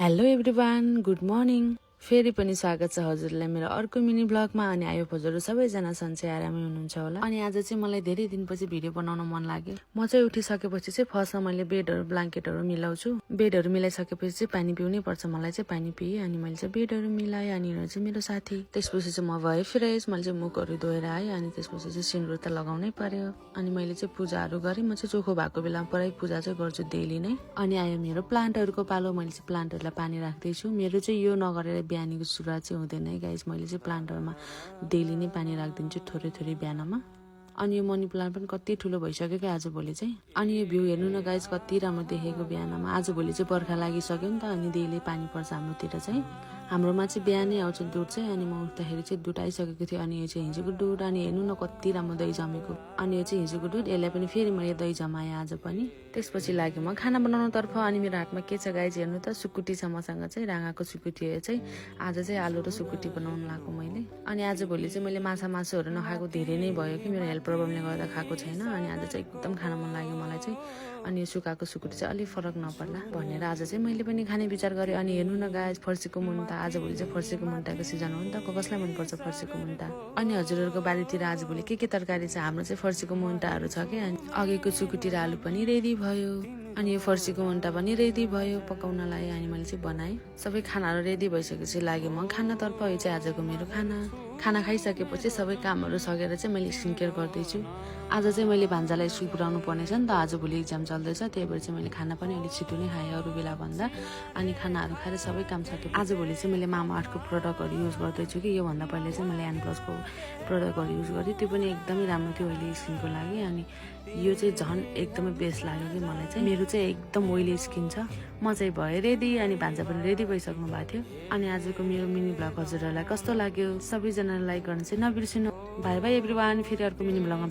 Hello everyone, good morning. फेरि पनि स्वागत छ हजुरलाई मेरो अर्को मिनी ब्लगमा। अनि आयो हजुरहरू सबैजना सन्चै आरामै हुनुहुन्छ होला। अनि आज चाहिँ मलाई धेरै दिनपछि भिडियो बनाउन मन लाग्यो। म चाहिँ उठिसकेपछि चाहिँ फर्स्टमा मैले बेडहरू ब्ल्याङ्केटहरू मिलाउँछु। बेडहरू मिलाइसकेपछि चाहिँ पानी पिउनै पर्छ, मलाई चाहिँ पानी पिएँ। अनि मैले चाहिँ बेडहरू मिलाएँ। अनि चाहिँ मेरो साथी। त्यसपछि चाहिँ म भएँ फ्रेस। मैले चाहिँ मुखहरू धोएर आएँ। अनि त्यसपछि चाहिँ सिन्दुर त लगाउनै पर्यो। अनि मैले चाहिँ पूजाहरू गरेँ। म चाहिँ चोखो भएको बेलामा पुरै पूजा चाहिँ गर्छु डेली नै। अनि आयो मेरो प्लान्टहरूको पालो। मैले चाहिँ प्लान्टहरूलाई पानी राख्दैछु। मेरो चाहिँ यो नगरेर बिहानीको सुरुवात चाहिँ हुँदैन है गाइस। मैले चाहिँ प्लान्टहरूमा डेली नै पानी राखिदिन्छु थोरै थोरै बिहानमा। अनि यो मनी प्लान्ट पनि कति ठुलो भइसक्यो क्या आजभोलि चाहिँ। अनि यो भ्यू हेर्नु न गाइस, कति राम्रो देखेको बिहानमा। आजभोलि चाहिँ बर्खा लागिसक्यो नि त, अनि डेली पानी पर्छ हाम्रोतिर चाहिँ। हाम्रोमा चाहिँ बिहानै आउँछ दुध चाहिँ। अनि म उठ्दाखेरि चाहिँ दुध आइसकेको थियो। अनि यो चाहिँ हिजोको दुध। अनि हेर्नु न कति राम्रो दही जमेको। अनि यो चाहिँ हिजोको दुध। यसलाई पनि फेरि मैले दही जमाएँ आज पनि। त्यसपछि लाग्यो म खाना बनाउनुतर्फ। अनि मेरो हातमा के छ गाइस हेर्नु त, सुकुटी छ मसँग चाहिँ, राँगाको सुकुटी हो चाहिँ। आज चाहिँ आलु र सुकुटी बनाउनु लाग्यो मैले। अनि आजभोलि चाहिँ मैले मासुहरू नखाएको धेरै नै भयो कि मेरो हेल्थ प्रब्लमले गर्दा खाएको छैन। अनि आज चाहिँ एकदम खान मन लाग्यो मलाई चाहिँ। अनि यो सुकाएको सुकुटी चाहिँ अलिक फरक नपर्ला भनेर आज चाहिँ मैले पनि खाने विचार गरेँ। अनि हेर्नु न गाइस, फर्सीको मुन्टा। आजभोलि चाहिँ फर्सीको मुन्टाको सिजन हो नि त। कसलाई मनपर्छ फर्सीको मुन्टा। अनि हजुरहरूको बारीतिर आजभोलि के तरकारी छ? हाम्रो चाहिँ फर्सीको मुन्टाहरू छ क्या। अनि अघिको सुकुटी र आलु पनि रेडी भयो। अनि यो फर्सीको मुन्टा पनि रेडी भयो पकाउनलाई। अनि मैले चाहिँ बनाएँ। सबै खानाहरू रेडी भइसकेपछि लाग्यो म खानातर्फ। यो चाहिँ आजको मेरो खाना खाइसकेपछि सबै कामहरू सकेर चाहिँ मैले स्किन केयर गर्दैछु। आज चाहिँ मैले भान्जालाई स्कुल पुऱ्याउनु पर्नेछ नि त, आजभोलि एक्जाम चल्दैछ। त्यही भएर चाहिँ मैले खाना पनि अलिक छिटो नै खाएँ अरू बेला भन्दा। अनि खानाहरू खाएर सबै काम सके। आजभोलि चाहिँ मैले मामा अर्थको प्रडक्टहरू युज गर्दैछु कि। योभन्दा पहिले चाहिँ मैले एनप्लसको प्रडक्टहरू युज गरेँ, त्यो पनि एकदमै राम्रो थियो ओइली स्किनको लागि। अनि यो चाहिँ झन् एकदमै बेस्ट लाग्यो कि मलाई चाहिँ। मेरो चाहिँ एकदम ओइली स्किन छ। म चाहिँ भएँ रेडी। अनि भान्जा पनि रेडी भइसक्नु भएको थियो। अनि आजको मेरो मिनी ब्लग हजुरहरूलाई कस्तो लाग्यो? सबैजनालाई लाइक गर्न चाहिँ नबिर्सिनु। By by everyone. फेरि अर्को मिनी ब्लगमा